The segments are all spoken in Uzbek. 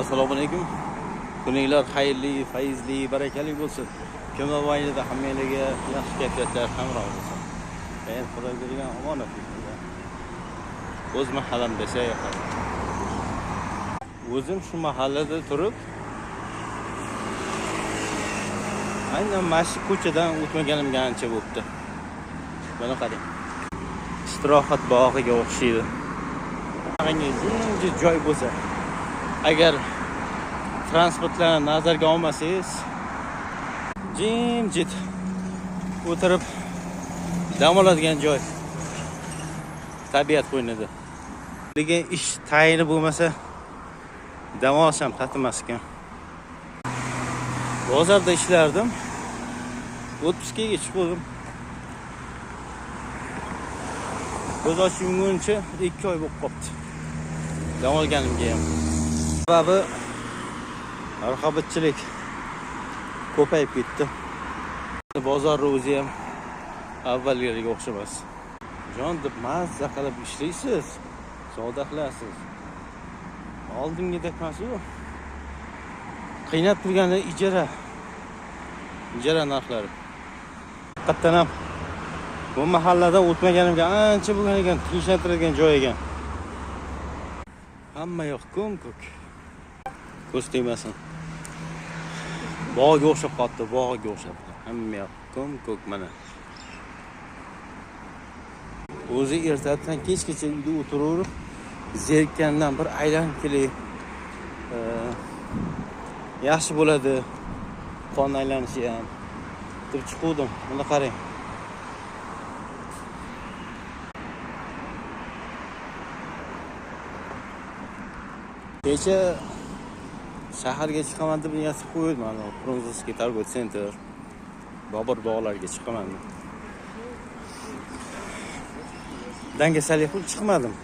Assalomu alaykum. Kuninglar xayrli, fayzli, barakali bo'lsin. Ko'mabayda hammanglarga yaxshi kayfiyatlar hamroh bo'lsin. Men Xudo bergan omonat. O'z mahallamda yashayapman. O'zim shu mahallada turib, aynan mana shu ko'chadan o'tmaganimga ancha bo'libdi. Buni qarang. Istirohat bog'iga o'xshaydi. Qanaqangi joy bo'lsa, agar transportlarni nazarga olmasangiz, jimjit o'tirib dam oladigan joy. Tabiat qo'ynida. Lekin ish tayini bo'lmasa, dam olish ham tatimas ekan. Bozorda ishlardim. Otpuskaga chiqdim. Ko'z ochib yumguncha 2 oy bo'lib qoldi. Dam olganimga ham. Sababi raqobatchilik ko'payib ketdi. Bozorni o'zi ham avvalgilarga o'xshamas. Jon deb mazza qilib ishlaysiz, savdo qilasiz. Oldingidek emas-u. Qiynab turgani ijara. Ijara narxlari. Haqiqatan ham bu mahalladan o'tmaganimga ancha bo'lgan ekan, tinchlantiradigan joy ekan. Hamma yoq ko'm-ko'k. Ko'z tegmasin. Bog'ga o'xshab qoldi, bog'ga o'xshab. Hamma yoq ko'm-ko'k mana. O'zi ertadan kechgacha uyda o'tiraverib, zerikkandan bir aylanib kelay. Yaxshi bo'ladi. Qon aylanishi ham. Deb chiquvdim. Buni qarang. Kecha shaharga chiqaman deb niyat qilib qo'ydim. Mana Frunzenskiy торговый центр, Bobur bog'lariga chiqaman deb. Dangasalik qilib chiqmadim.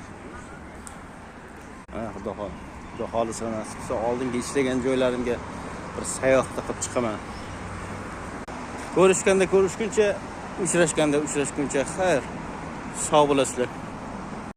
Ha, xudo xohlasa, xudo xohlasa nasib qilsa oldingi ishlagan joylarimga bir sayohat qilib chiqaman. Ko'rishganda ko'rishguncha, uchrashganda uchrashguncha xayr. Sog' bo'lasizlar.